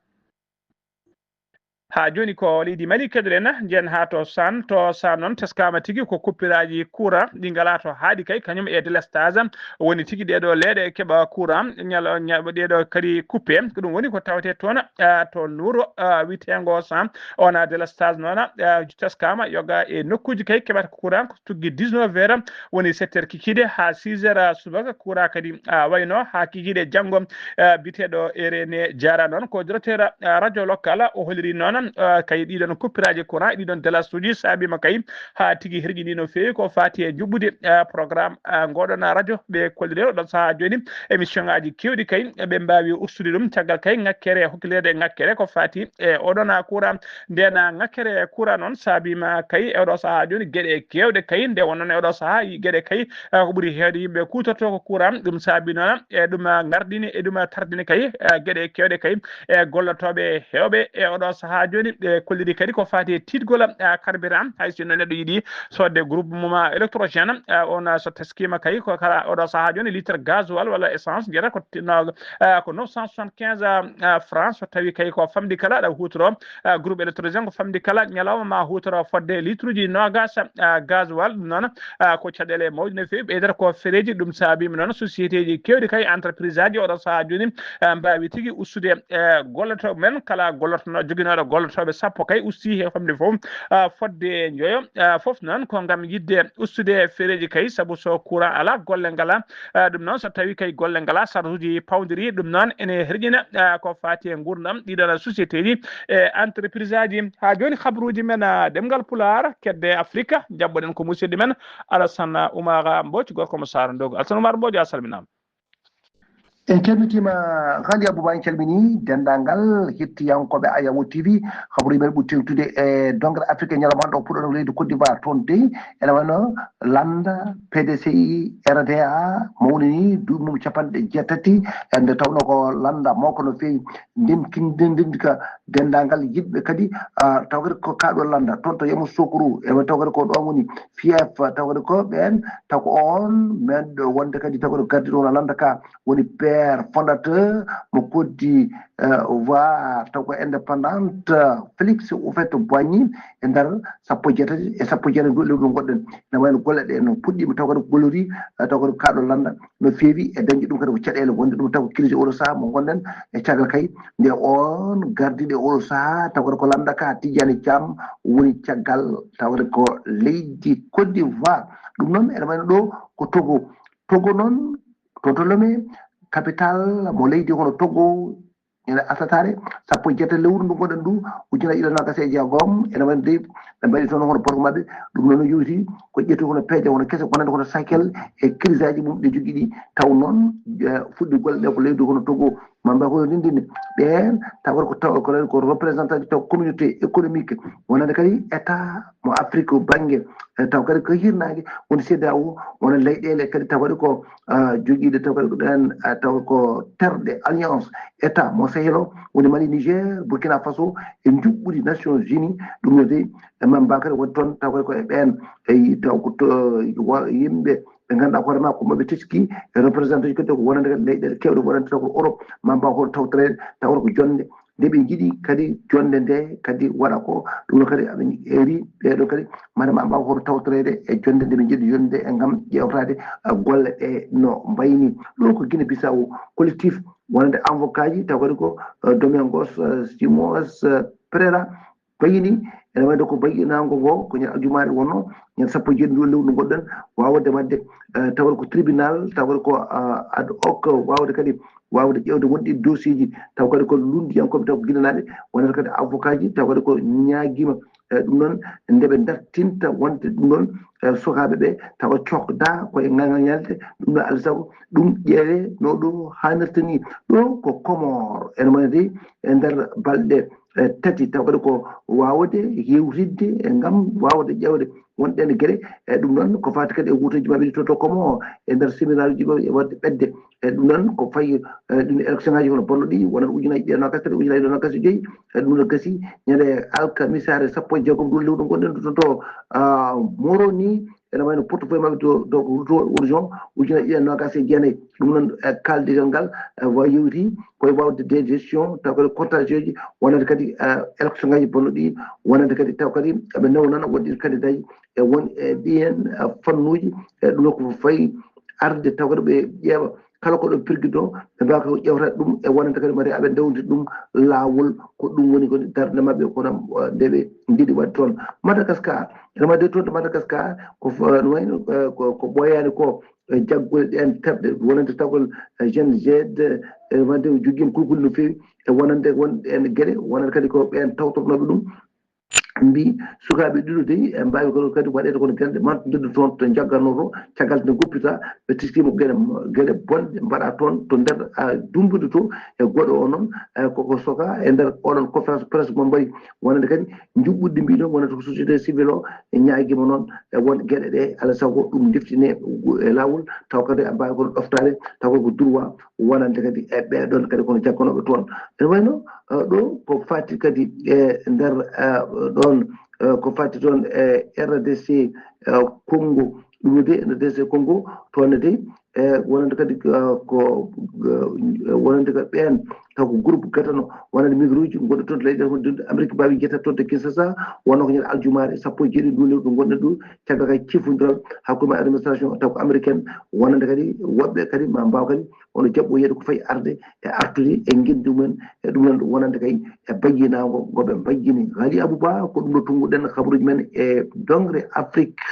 Haa jooni ko leydi Mali keɗoɗen, njen haa to San. To San noon, teskaama tigi ko kuppiraaji courant ɗi ngalaa to haaɗi kay, kañum e délestage. Woni tigi ɗeeɗo leeɗe keɓa courant, ñalo-, ña-, ɗeeɗo kadi coupé. Ko ɗum woni ko tawetee toon, ah, to Nuuro, ah, wiyeteengo San. Ona délestage noon, ah, teskaama yoga e nokkuuji kay keɓata courant, ko tuggi dix-neuf heures, woni sept heures kikiiɗe haa six heures subaka, courant kadi, ah, wayno haa kikiiɗe janngo. Ah, biteeɗo Rene Diarra noon ko directeur, ah, radio local, o holliri noon, ah, kay ɗiɗon coupuraaji courant, ɗiɗon délestageuji saabiima kay haa tigi herƴini no feewi ko faati e juɓɓude, ah, programme, ah, ngoɗon radio ɓe kolliri oɗo sahaa jooni. Émission ngaaji keewɗi kay ɓe mbaawi ustude ɗum caggal kay ŋakkere, hokkileede ŋakkere ko faati e oɗon courant. Ndeen ŋakkere courant noon saabiima kay e oɗo sahaa jooni geɗe keewɗe kay, nde wonnoo e oɗo sahaa geɗe kay, eh, ko ɓuri heewde yimɓe kuutortoo ko courant. Ɗum saabii noon e ɗum, eh, ngardini, e ɗum, eh, tardini kay, eh, geɗe keewɗe kay, e gollotooɓe heewɓe e oɗo sahaa jooni ɓe kolliri kadi ko faati e tiitgol, eh, carburant. Hay sinno neɗɗo yiɗi soodde groupe mum, eh, électrogène, eh, on, eh, so teskiima kay ko kala oɗo sahaa jooni litre gasoil walla essence njiyata ko ti-, no, eh, ko neuf cent soixante-quinze, eh, francs. So tawi kay ko famɗi kala aɗa huutoro, eh, groupe électrogène ko famɗi kala ñalawma ma huutoro fodde litruji noogas, eh, gasoil. Ɗum noon, eh, ko caɗeele mawɗe no feewi ɓeydata ko fereeji. Ɗum saabiima noon société ji keewɗi kay, entreprise aji oɗo sahaa jooni, eh, mbaawi tigi ustude, eh, gollotooɓe men, kala gollotooɗo joginooɗo gollotooɓe sappo kay usti he famɗi fof, eh, fodde njoyo, eh, fof noon ko ngam yiɗde ustude fereeji kay, sabu so courant alaa golle ngalaa. Eh, ɗum noon so tawi kay golle ngalaa, sartuuji pawdiri, ɗum noon ene herƴina, eh, ko faati e nguurndam ɗiɗon société ji e entreprise aji. Haa jooni, habruuji men, ah, ɗemngal Pulaar, kedde Afrika, njaɓɓoɗen ko musidɗo men Alassane Oumar Mbodj, gorko mo Saara Ndogo. Alassane Oumar Mbodj, a salminaama. En calmitiima, Ghali Abouba, en calminii denndaangal hettiyankooɓe Ayawo T V. Habruuji men ɓuri tewtude e donngal Afrika e ñalawma hannde o puɗɗono leydi Côte d'Ivoire. Toon dey ene wayno lannda P D C I R D A mawnini duuɓi mum capanɗe jeetati, e nde tawnoo ko lannda mawka no feewi. Ndimkin-, ndimka denndaangal yiɗɓe kadi, ah, taw kadi ko kaaɗo lannda toon to Yamoussoukro, e taw kadi ko ɗoon woni fief, taw kadi ko ɓeen, taw ko oon meeɗɗo wonde kadi taw kadi ko gardiiɗo wona lannda ka, woni père fondateur mo Côte d'Ivoire, taw ko indépendante, Félix Houphouët-Boigny, e nder sappo e jeetati e sappo e jeenayi ndu lewru ndu ngonɗen. Ene wayno golle ɗe no puɗɗiima, taw kadi ko gollorii, eh, taw kadi ko kaaɗo lannda no feewi e dañde ɗum kadi ko caɗeele wonde ɗum taw ko crise oɗo sahaa mo ngonɗen e caggal kay nde oon gardiiɗo e oɗo sahaa, taw kadi ko lannda ka Tidiane Thiam woni caggal, taw kadi ko leydi Côte d'Ivoire. Ɗum noon ene wayno ɗo ko Togo. Togo noon, to, to Lomé, capital mo leydi hono Togo, ñande alarba sappo e jeetati lewru ndu ngonɗen ndu, ujunnaji ɗiɗi e noogas e jeegom, ene wayno dey ɓe mbaɗi toon hono borgo maɓɓe. Ɗum noon o yowiti ko ƴetti hono peeje, hono kese, wonande hono Sahel e crise aji mum ɗi jogii ɗi. Taw noon, eh, fuɗɗi golle ɗe ko leydi hono Togo, Mamba ko ndindini ɓeen, taw ko, taw ko, ko représentant ji taw communauté économique, wonande kadi état mo Afrique bannge, eh, taw kadi ko hirnaange woni CEDEAO, wona leyɗeele kadi taw kadi ko, ah, jogiiɗe taw kadi ko ɗeen, ah, taw ko terɗe alliance état mo Sahel o, woni Mali, Niger, Burkina Faso, e njuɓɓudi Nations Unies. Ɗum no dey, e Mamba kadi woni toon taw kadi ko e ɓeen, e taw ko to, wa-, yimɓe ɓe ngannduɗaa hoore maa ko maɓɓe teski e représentant ji kadi ko wonande kadi leyɗeele keewɗe wonande taw ko Europe, ma mbaaw hoto tawtoreede taw ko jonde nde ɓe njiɗi kadi jonde nde kadi waɗa ko. Ɗum ɗo kadi aɓe eri ɓeeɗo kadi mane ma mbaaw hoto tawtoreede e jonde nde ɓe njiɗi jonde e ngam ƴeewtaade, eh, golle ɗe no mbayni. Ɗo ko Guinée Bissau, collectif wonande avocat ji taw kadi ko, eh, Domingos, eh, Simões, eh, Pereira, Bayini, ene wayde ko bayinaango ngo, ko ñande aljumaare wonnoo, ñande sappo e jeeɗiɗi ndu lewru ndu ngonɗen, waawde waɗde, eh, tawde ko tribunal, tawde ko, ah, ad hoc, waawde kadi, waawde ƴeewde wonɗi dossier ji, taw kadi ko lunndiyankooɓe, taw ko ginanaaɓe, wonata kadi avocat ji, taw kadi ko ñaagiima, eh, ɗum noon, nde ɓe dartinta wonde ɗum noon, eh, sukaaɓe ɓe, tawa cokda ko e ŋaŋañalde, ɗum noon alaa sago, ɗum ƴeewee no ɗo haanirta ni. Ɗo ko Comores, ene wayde e nder balɗe, eh, tati, taw kadi ko waawde yewtidde e ngam waawde ƴeewde wonɗen geɗe. E ɗum noon ko faati kadi e wuuteeji maɓɓe ɗi to, to Comores, e nder seminaaruuji maɓɓe e waɗde ɓetde. E ɗum noon ko fayi, eh, ɗum élection ngaji hono bonno ɗi, wonata ujunnaji ɗiɗi e noogas tati, ujunnaji ɗiɗi e noogas e joyi. E ɗum no gasi ñande alkamisaare sappo e jeegom ndu lewru ngonɗen to, to, ah, Moroni, ene wayno portefeuille maɓɓe to, to, to horizon ujunnaji ɗiɗi e noogaas e jeenayi. Ɗum noon, eh, kaaldigal ngal, eh, wa yewti koye waawde de gestion, taw kadi contagieji, wonande kadi, eh, élection ngaji bonno ɗi, wonande kadi taw kadi eɓe nawnana woɗɗi candidat ji e won e ɗihen, eh, fannuji, e ɗum ko fayi arde taw kadi ɓe ƴeewa kala ko ɗo pirgido, ɓe mbawa ko ƴewta ɗum e wonande kadi mate aɓe ndewdi ɗum laawol, ko ɗum woni ko darnde maɓɓe kono, eh, nde ɓe njiɗi waɗde toon. Madagascar, ene waɗde toon to Madagascar, ko fo-, no wayno, eh, ko, ko ɓooyaani ko, e jaggol ɗeen terɗe, wonande tawgol, eh, Gen Z, eh, wonande o jogiima kulkuli no feewi, e wonande won ɗeen geɗe, wonande kadi ko ɓeen tawtornooɓe ɗum. Mbi sukaaɓe ɗiɗo dey, e mbaawi ko kadi waɗeede kono gende mantondirde toon to njaggatnoo to, caggal nde ngoppita, ɓe teskiima geɗe, geɗe bonɗe mbaɗa toon to nder, ah, dumbude to, e goɗo o noon, eh, koko soka e nder oɗon conférence presse mo mbaɗi, wonande kadi njuɓɓudi mbiɗo, wonande ko société civile o, e ñaagiima noon e won geɗe ɗe, alaa sago ɗum ndeftine e laawol, taw kadi a mbaawi kono ɗoftaade, taw ko droit wonande kadi e ɓeɗon kadi kono jagganooɓe toon. Ene wayno, eh, ɗo ko fati kadi e nder, eh, ɗon, eh, ko fati toon e R D C, eh, Congo, ɗum de R D C Congo, toon ne de, eh, wonande kadi, eh, ko, eh, wonande ko ɓeen, taw ko groupe gatano, wonande micro uji, gonɗo toon to leyɗe, hono Amérique mbawi jetta toon to Kinshasa, wonno ko ñande aljumaare sappo e jeeɗiɗi ndu lewru ndu gonɗen ɗo, caggal kadi ciffodiral hakkunde ma administration taw ko américaine, wonande kadi woɓɓe kadi ma mbaw kadi ono jaɓɓo yeeɗa ko fayi arde e artude e ngenndi mumen, e ɗum noon wonande kay e bayyinaango ngo ɓe mbayyini. Ghali Abou Ba, ko ɗum ɗo tunnguɗen kabaruuji men e Dongre Afrique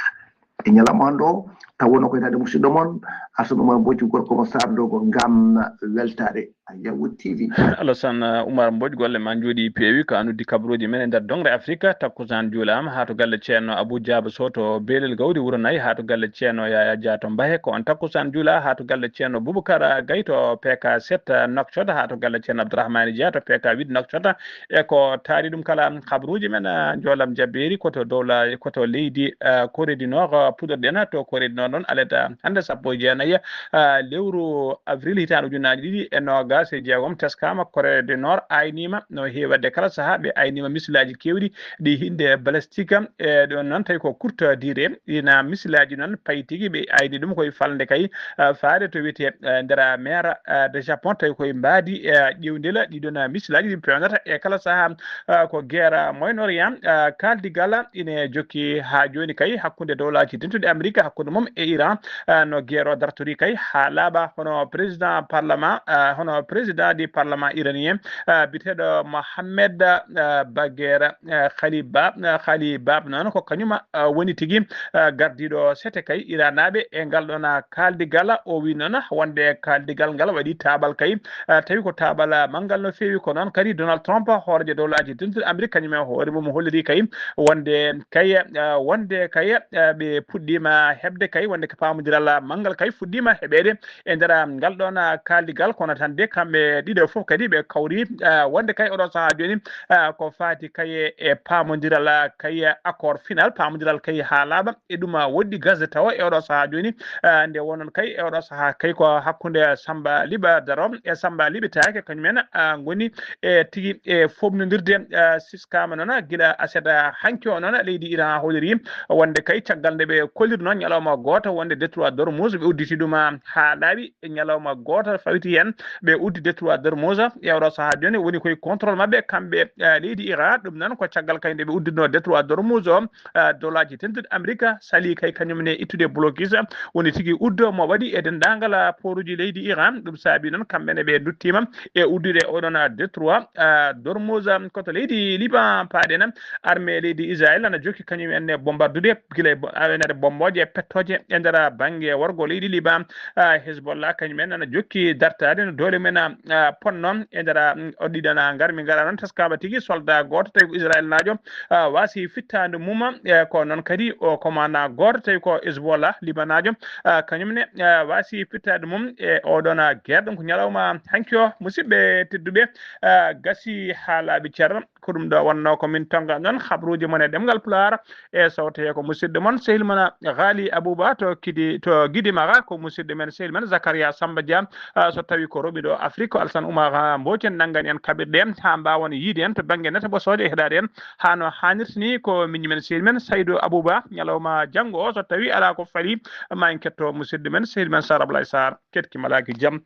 e ñalawma hannde o, taw wonno ko hitaande musidɗo mon Assane Oumar Mbodji, gorko mo Sarr Dogo ngam weltaare. Yawo T V. Alassane, uh, Oumar Mbodj, golle ma njooɗi peewi. Ko an uddi kabaruuji men e nder Dongre Afrique. Takkusaan juulaama haa to galle Ceerno Abou Diaba Sow to Beelel Gawri Wuro Nayi, haa to galle Ceerno Yaya Dia to Mbahe. Ko on takkusaan juula haa to galle Ceerno Boubacar Gaye to P K sept Nouakchott, haa to galle Ceerno Abdourahmane Dia to P K huit Nouakchott. E ko taari ɗum kala, kabaruuji men, uh, njoolam jabbeeri ko to dowla, ko to leydi, uh, Corée du Nord, uh, puɗɗorɗen to Corée du Nord noon, alet, uh, hannde sappo e jeenayi, uh, lewru avril hitaande ujunnaaji ɗiɗi e noogaas e jeegom, teskaama Corée du Nord ayniima no heewi waɗde kala sahaa, ɓe ayniima misilaaji keewɗi ɗi hinde balistique, e ɗon noon tawi ko courte durée, ina misilaaji noon payi tigi, ɓe ayni ɗum koye falnde kay, eh, faade to wiyetee, eh, nder mer, eh, de Japon, tawi koye mbaadi, eh, ƴewndela ɗi ɗon misilaaji ɗi peewnata e kala sahaa, eh, ko guerre Moyen-Orient, eh, kaaldigal ine jokki haa jooni kay hakkunde dowlaaji dentuɗi Amerika, hakkunde mum e Iran, eh, no guerre o dartori kay haa laaɓa, hono président parlement, eh, hono président du parlement iranien, eh, biteeɗo Mohamed, eh, Bagher, eh, Khalibab, eh, Khalibab noon ko kañum, eh, woni tigi, eh, gardiiɗo sete kay Iranaaɓe e ngal ɗon, eh, kaaldigal. O wi noon wonde kaaldigal ngal waɗi taaɓal kay, eh, tawi ko taaɓal, eh, manngal no feewi. Ko noon kadi Donald Trump, hooreejo dowlaaji dentuɗi Amerik, kañum e hoore mum holliri kay wonde kay, eh, wonde kay, eh, ɓe puɗɗiima heɓde kay, wonde ko paamondiral manngal kay fuɗɗiima heɓeede e nder ngal ɗon, ah, kaaldigal. Kono tan de kamɓe ɗiɗo fof kadi ɓe kawri, ah, wonde kay oɗo sahaa jooni, ah, ko faati kay e paamondiral, ah, kay accord final, paamondiral kay haa laaɓa. E ɗum, ah, woɗɗi gasde tawa e oɗo sahaa jooni, ah, nde wonnon kay e oɗo sahaa kay ko hakkunde Samba Liba Daro e Samba Liɓitaake, kañum en, ah, ngoni e tigi e foofnondirde, ah, siskaama noon gila aset, ah, hanki o noon leydi Iran holliri wonde kay caggal nde ɓe kollirno ñalawma gooto wonde détroit d'Ormuz ɓe udditi ɗum, ah, haa laaɓi. E ñalawma gooto fawiti heen ɓe uddi détroit d'Ormuz. E oɗo sahaa jooni woni koye contrôle maɓɓe kamɓe, eh, leydi Iran. Ɗum noon ko caggal kay nde ɓe udditno détroit d'Ormuz o, eh, dowlaaji dentuɗi Amerika sali kay kañum ne ittude blocus woni tigi uddo mo waɗi e denndaangal, ah, pooruji leydi Iran. Ɗum saabi noon kamɓe ne ɓe nduttiima e uddude oɗon, ah, détroit, ah, d'Ormuz, ah, ko to leydi Liban paaɗen. Armée leydi Israël ana jokki kañum en e bombardude gila e bo-, awenere bombooje e pettooje e nder bannge worgo leydi Liban. Ah, Hezbollah kañum en ana jokki dartaade no doole men, ah, ponno e nder, ah, o ɗiɗon, ah, ngarmi ngara noon taskaama tigi soldat gooto tawi ko Israël naajo, ah, waasi fittaandu mum, eh, ko noon kadi o commandant gooto tawi ko Hezbollah Libanaajo, ah, kañum ne, ah, waasi fittaandu mum e oɗon, ah, guerre. Ɗum ko ñalawma hanki o, musidɓe tedduɓe, ah, gasi haa laaɓi cer. Ko ɗum ɗo wonno ko min tonga noon habruuji mon e ɗemngal Pulaar e sawtoye ko musidɗo mon sehil mon Ghali Abouba to kidi to gidi mara ko musidɗo men sehil men Zakaria Samba Dia. Ah, so tawi ko roɓiɗo Afrique ko Alsan Oumar Mbooc en nanngani en kaɓirɗe haa mbaawan yiide en to bannge nete ɓosooje e heɗaade en haa no haanirta ni. Ko miñi men sehil men Saydou Abouba ñalawma janngo o so tawi alaa ko fali ma en ketto musidɗo men sehil men Sar Ablaye Sar ketki malaaki jam.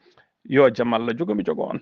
Yo jam Allah jogo mi jogo on.